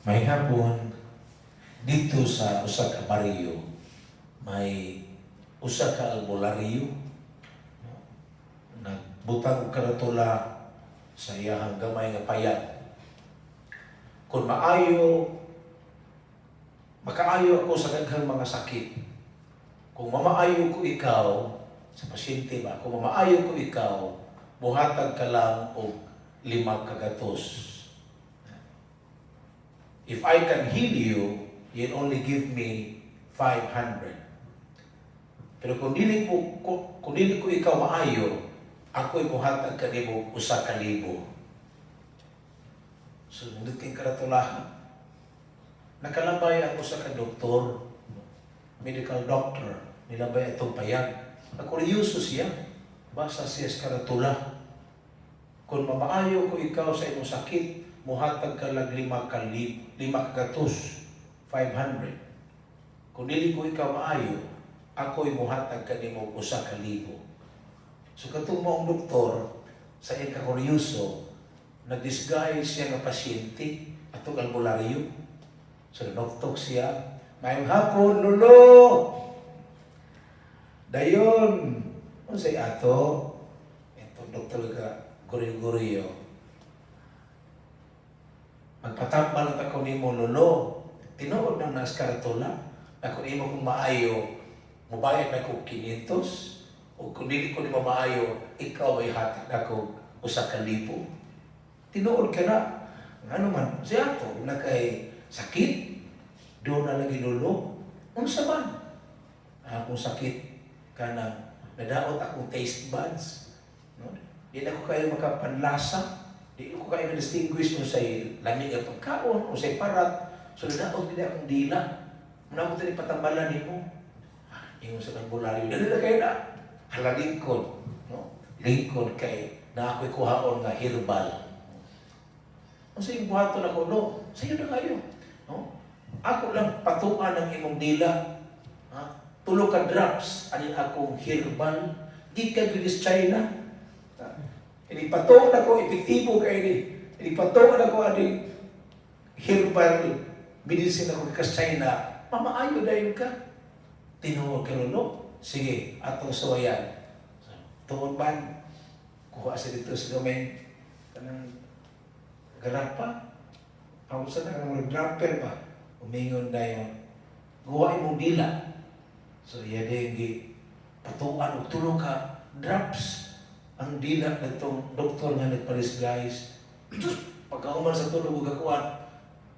Maayong hapon, didto sa usa ka baryo, may usa ka albularyo, no? Nagbutang og karatula sa iyahang gamay nga payag. "Kung maayo, makaayo ako sa daghang mga sakit. Kung mamaayo ko ikaw," sa pasyente ba, "kung mamaayo ko ikaw, muhatag ka lang og 500." "If I can heal you, you only give me 500. Pero kung dili ko ikaw maayo, ako'y muhatag kanimo 1,000." So, nindot kay karatulahan. Nakalabay ang usa ka doktor, medical doctor, nilabay atong payag. Nakuryoso siya, basa siya sa karatula. "Kung mamaayo ko ikaw sa imong sakit, muhatag ka lang 500, 500. Kung dili ko ikaw maayo, ako'y muhatag kanimo 1,000." So katong maong doktor, sa iyang kakuryoso, nag-disguise siya nga pasyente atong albularyo. So nanoktok siya, "Maayong hapon, lolo! Dayon, unsay ato?" Ito, doktor ka, guriyo-guriyo. "Magpatambal ang ako nimo, lolo. Tinuod nang nas karatula na kung imo kong maayo, mubayad na ko 500, o kung dili ko nimo maayo, ikaw ay hatag ako 1,000. Tinuod ka na?" "Ano man, siya to, na kay sakit, doon na lagi, lolo." "Unsa man?" "Akong sakit, kanang nadaot akong taste buds. No? Di na ko kayo makapanlasa. Di ko kayo ma-distinguish kung say lami nga pagkaon o say parat. So nadaot gid akong dila. Muna ko tini patambalan nimo." Ingon sa albularyo, "Dali na kayo na. Hala, lingkod. No? Lingkod kay na ako'y kuhaon nga herbal. Unsa yung buhaton ako, no? Sayo na kayo. No? Ako lang patuan ang imong dila. Ha? Tulo ka drops ani akong herbal. Gikan gyud sa China. Ha? Ini patuan ako, epektibo kay ni. Ini patuan ako ani herbal medicine ako gikas China. Mamaayo dayon ka." "Tinuod ka, lolo? Sige, atong suwayan." So, tuod man, kuha sa dito sa gamay kanang garapa. Ako sa nang mga dropper ba? Umingon dayon. "Guwa imong dila." So iya din gi patuan og tulo ka drops ang dila nitong doktor nga nagpa-disguise. Diyos, pagkahuman sa tulog og kakuan,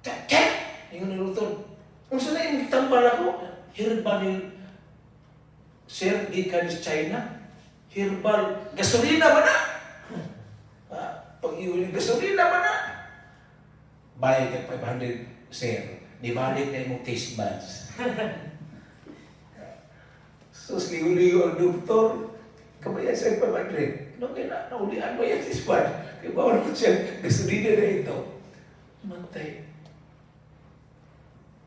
"Check! Check!" Ingon ng doktor, "Unsa na imong gitambal ako?" "Herbal ni sir, gikan sa China. Herbal, gasolina ba na? Ha? Pag iyon, gasolina ba na? Bayad ka 500, sir. Nibalik na imong taste buds." So, ligo-ligo ang doktor. Kabayan sa 500. No, kaya na, naulian mo yung taste buds. Kaya bawal mo siya, gasolina na ito. Mantay.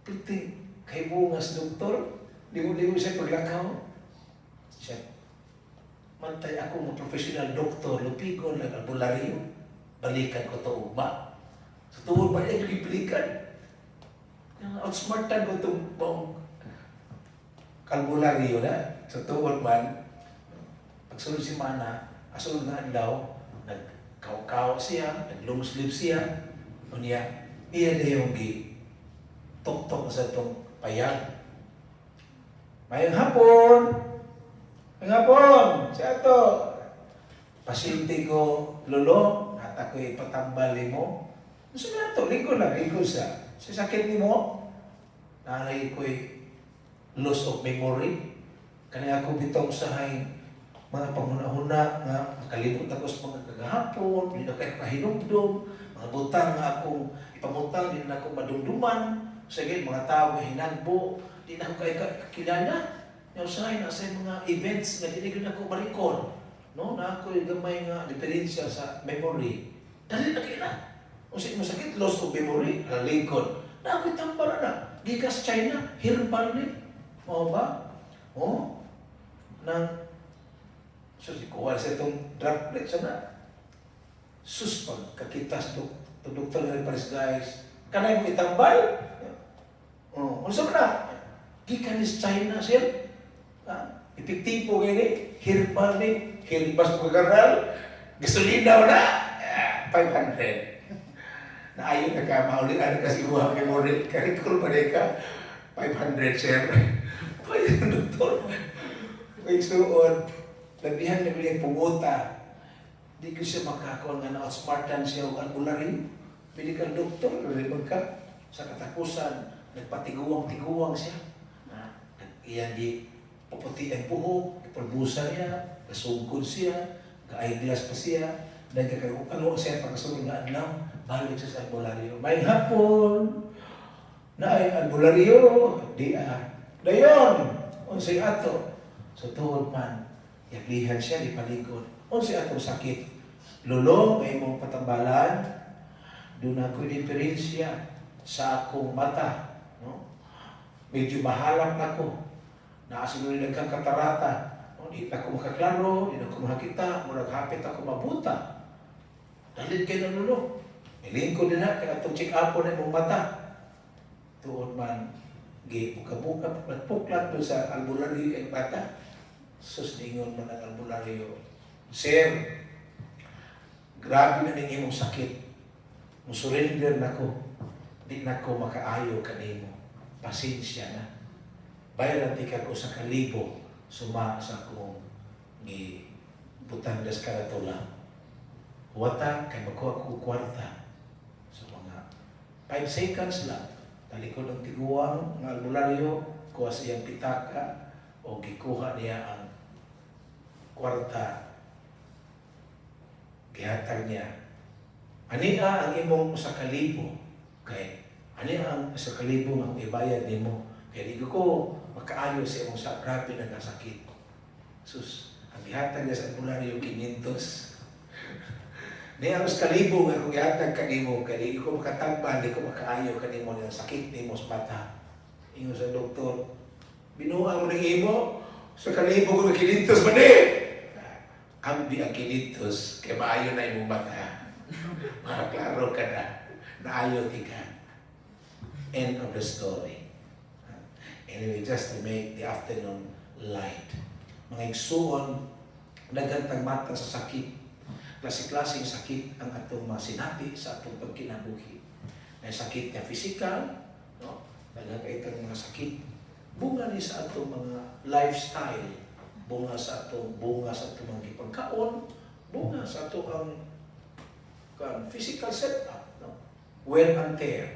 Piti, kay bungas doktor. Ligo-ligo siya paglakaw. Siya, mantay ako nga professional doctor, lupigon lang albularyo. Balikan ko to ugma. Sa tuod ba niya balikan? Outsmartan ko itong buong albularyo na. Sa tuod man, pagsunod si Mana, asunod nga adlaw, nagkaw-kaw siya, nag-long sleeve siya, unya, iya na yung gi tok-tok sa itong payag. "Maayong hapon! Maayong hapon! Siya to! Pasyente ko, lolo, at ako'y patambal mo." "Ano na to? Lingkod lang, lingkod sa. Sa sakit ni mo, naalay ko'y loss of memory. Kani ako bitong sa mga panghuna-huna nga makalimot ako sa mga kagahapon, di na kayo kahinumdum, mga butang nga akong ipamutang, di na ako madumduman. Sige, mga tao nga hinagbo, di na ako kayo kakilala. Yung usahay na sa mga events nga di na ako ma-recall. No, na ako yung gamay nga diferensya sa memory. Dali na kayo na. Kung sa imong sakit, loss of memory, lingkod. Na ako'y tambal na. Gikas China, herbal ni. Mao ba? Oh, nang so kuha sa itong droplet sa na. Sus, pagkakita sa doktor nga pares guys, Kanay mo itambal? Oh, unsa man na? Gikan is China, sir. Ha? Epektibo kay ni, herbal ni, herbal pagkaral, gasolina na, ah, 500. Naayo na ka, mauli na ka sa imuha memory, ka-recall ba ka? 500, sir. Pwede, doktor. May suod, labihan na yung punguta. Di ko siya makakuha nga na-outsmartan siya og albularyo. Medical doctor, rin ka. Sa katapusan, nagpatiguang-tiguang siya. Na, iyang gi paputi ang buhok, ipulbusa niya, nasugkod siya, ga-eyeglass pa siya, dahil ano siya pagkasunod nga adlaw, balik siya sa albularyo. May hapon, na ay albularyo, di ah. Dayon, unsay ato. So tuod man, yablihan siya, di palikod. Unsay atong sakit? Lolo, may imong patambalan, duna ko'y diferensya sa akong mata. No? Medyo mahalap na ko. Naa siguro nagkang katarata. No? Di na ako makaklaro, di na ako makakita, murag hapit ako mabuta. Dalit kay na, lolo. Nilingkod din na, kaya atong check up na imong mata. Tuod man, gi buka-buka, puklat-puklat doon sa albularyo kay bata. Sus, ningon man ang albularyo. "Sir, grabe na ning imong sakit. Musurrender na ko. Di na ko makaayo kanimo. Pasensya na. Bayaran ti ka ko 1,000 suma sa akong gi butang das karatula. Wata kay makuha ko kwarta." So mga 5 seconds lang. Talikod ang tiguang ng albularyo, kuha sa iyang pitaka, o gikuha niya ang kwarta. Gihatag niya. "Ania ang imong 1,000. Kay ani ang 1,000 nga akong ibayad nimo. Kay di ko makaayo sa imong sa grabe na nga sakit." Sus, ang gihatag niya sa albularyo, 500. "Ni ang 1,000 nga akong gihatag kanimo kay di ko makatambal, di ko makaayo kanimo ng sakit nimo sa mata." Ingon sa doktor, "Binuang mo ng imo, 1,000 ko 500 man eh. Ambi ang 500 kay maayo na imong mata. Makaklaro ka na. Naayo ti ka." End of the story. Anyway, just to make the afternoon light. Mga igsuon, daghan tag mata sa sakit. Klase-klaseng sakit ang atong masinati sa atong pagkinabuhi. May sakit nga physical, no? Daghan kay tag mga sakit. Bunga ni sa atong mga lifestyle, bunga sa atong mga gipagkaon, bunga sa atong ang kan physical setup, no? Wear and tear.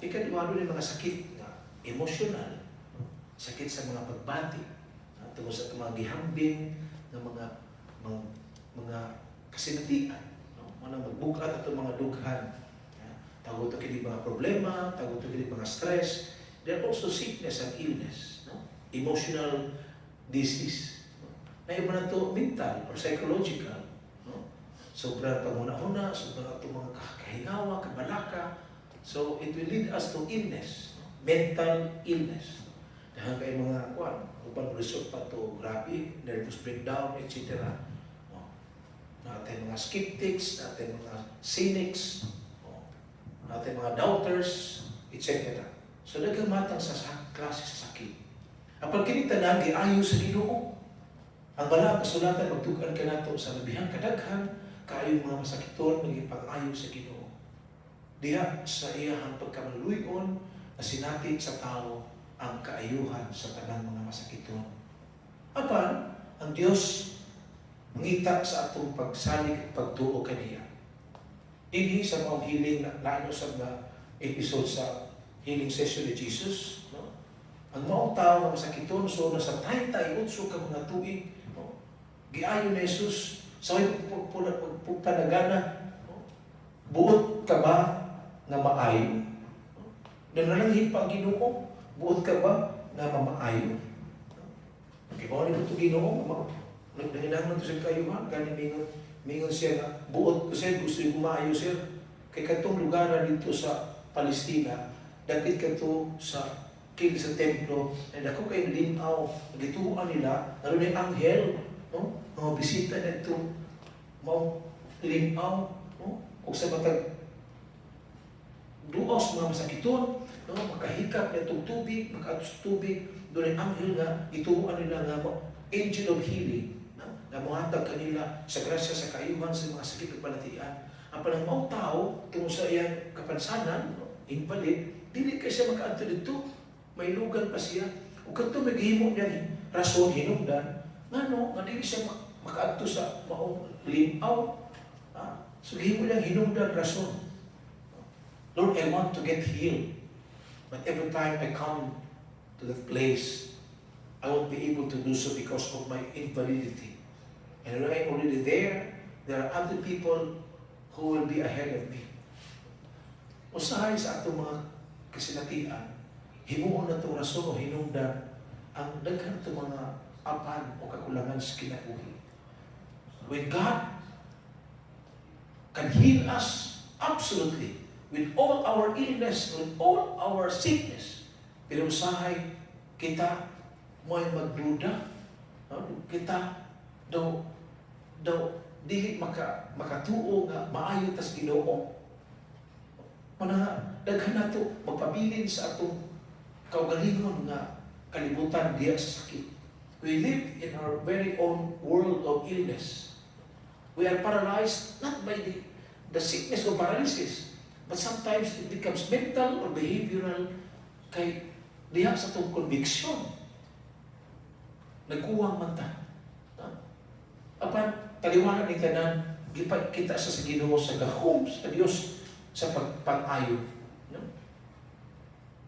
Ikaduha ni mga sakit nga emotional, no? Sakit sa mga pagbati, no? Tungod sa atong mga gihambing ng mga kasinatian, no? Mga magbukat atong mga dughan. Tago to kini mga problema, tago to kini mga stress. There are also sickness and illness, no? Emotional disease. No? Na iba na to mental or psychological. No? Sobrang panghuna-huna, sobrang atong mga kahingawa, kabalaka. So it will lead us to illness, no? Mental illness. Dahil kay mga kwan, uban result pa to grabe, nervous breakdown, etc. No? Natin mga skeptics, natin mga cynics, no? Natin mga doubters, etc. So daghang matang sa klase sa sakit. Ang pagkini tanan giayo sa Ginoo. Ang Balaang Kasulatan magtugan kanato sa labihang kadaghan kaayo mga masakiton magipang-ayo sa Ginoo. Diha sa iyahang pagkamaluy-on na sinati sa tao ang kaayuhan sa tanang mga masakiton. Apan, ang Dios mangita sa atong pagsalig at pagtuo kaniya. Dinhi sa maong healing na lain usab nga episode sa healing session ni Jesus, no? Ang maong tao nga masakiton so nasa 38 ka mga tuig, no? Giayo ni Jesus sa way pagpanagana, no? "Buot ka ba nga maayo?" No? Nanalanghin pa ang Ginoo, "Buot ka ba nga mamaayo?" No? Kibaw ni ito Ginoo, nagdanginahanglan to sa kaayuhan, gani mingon siya nga, "Buot ko, sir, gusto ko maayo, sir." Kay katong lugar na dito sa Palestina, dapit kadto sa kil sa templo, na dako kay linaw, gituan nila, naroon yung anghel, no? Mga bisita nito, mao linaw, no? Ug sa matag sa mga masakiton, no, makahikap niya tubig, makaadto sa tubig, dunay anghel nga ituoan nila nga angel of healing, no, nga mohatag kanila sa grasya sa kaayuhan sa mga sakit ug balatian. Apan ang maong tao, tungod sa iyang kapansanan, no, invalid, dili kay siya makaadto didto. Mailugan pa siya. Ug kadto may gihimo niya rason, hinungdan, ngano nga dili siya makaadto sa maong limaw. Ah, so gihimo niya hinungdan, rason. "Lord, I want to get healed. But every time I come to that place, I won't be able to do so because of my invalidity. And when I'm already there, there are other people who will be ahead of me." Usahay sa atong mga kasinatian, himuon nato rason o hinungdan ang daghan nato mga apan o kakulangan sa kinabuhi. When God can heal us absolutely with all our illness, with all our sickness, pero usahay kita mo'y magduda, no? Kita daw daw dili makatuo nga maayo tas Ginoo. Mana daghan nato magpabilin sa atong kaugalingon nga kalibutan diya sa sakit. We live in our very own world of illness. We are paralyzed not by the sickness of paralysis, but sometimes it becomes mental or behavioral kay diha sa atong conviction. Nagkuwang man ta. Ha? Apan, taliwala ni tanan, gipakita sa Ginoo sa gahom sa Dios sa pagpang-ayo. No?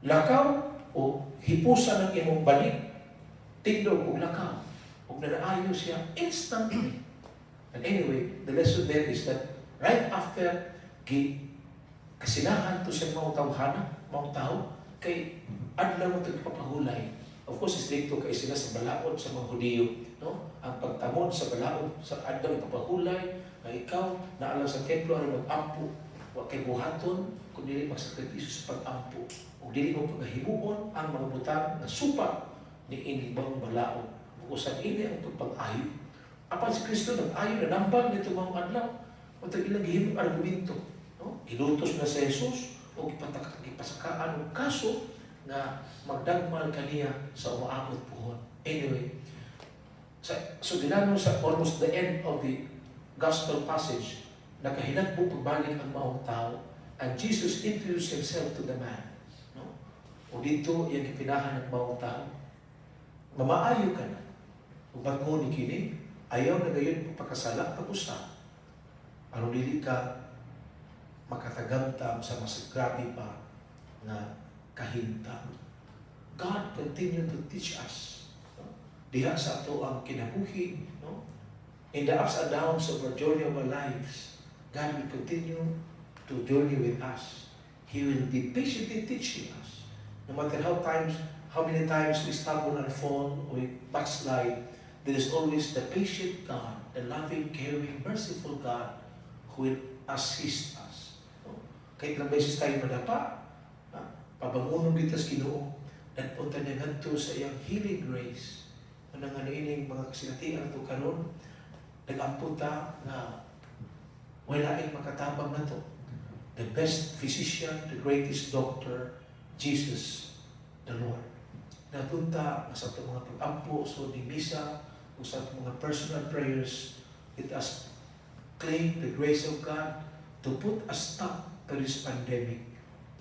"Lakaw o hipusa ng imong banig, tindog og lakaw." Ug nanaayo siya instantly. And anyway, the lesson there is that right after gi kasinahan to siya maong tawhana, maong tao, kay adlaw mo ito papahulay. Of course, stricto kay sila sa balaod sa mga Hudiyo, no? Ang pagtamod sa balaod sa adlaw ipapahulay, nga ikaw naa lang sa templo aron mag-ampo, wa kay buhaton kun dili magsakripisyo sa pag-ampo. Ug dili mo pagahimuon ang mga butang nga supak ni ini maong balaod. Usan ini ang pagpang-ayo. Apan si Kristo nag-ayo, nanambal nito maong adlaw. Untag ilang gihimong argumento, no? Gilutos na sa Jesus o gipasakaan og kaso nga magdagmal kaniya sa umaabot puhon. Anyway, so dinano sa almost the end of the gospel passage, nakahinagbo pagbalik ang maong tao and Jesus introduced himself to the man. No? O dito, iyang gipinahan ng maong tao. "Mamaayo ka na. Ug bag-o ni kini, ayaw na gayon pagpakasala pag-usa. Aron dili ka makatagamtam sa mas grabe pa nga kahimtang." God continue to teach us, no? Diha sa ato ang kinabuhi, no? In the ups and downs of our journey of our lives, God will continue to journey with us. He will be patiently teaching us. No matter how many times we stumble and fall, or we backslide, there is always the patient God, the loving, caring, merciful God who will assist us. No? Kahit ilang beses tayo madapa, ha, pabangunon kita sa Ginoo, nagpunta niya ngadto sa iyang healing grace. Ano nga niining mga kasinatian nato karon, nag-ampo ta nga wala ay makatabang nato. The best physician, the greatest doctor, Jesus, the Lord. Natunta nga sa atong mga pag-ampo, so ni misa, o sa atong mga personal prayers, let us claim the grace of God to put a stop to this pandemic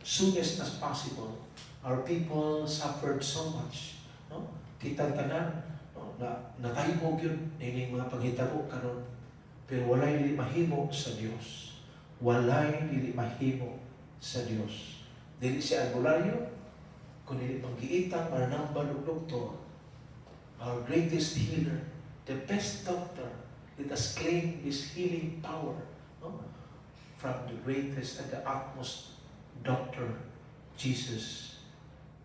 soonest as possible. Our people suffered so much. No? Kita tanan, no? Na natayog yun ining mga panghitabo karon. Pero walay dili mahimo sa Dios. Walay dili mahimo sa Dios. Dili siya albularyo, kun dili manggiitang mananambal og doktor. Our greatest healer, the best doctor, let us claim this healing power, no, from the greatest and the utmost doctor, Jesus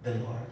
the Lord.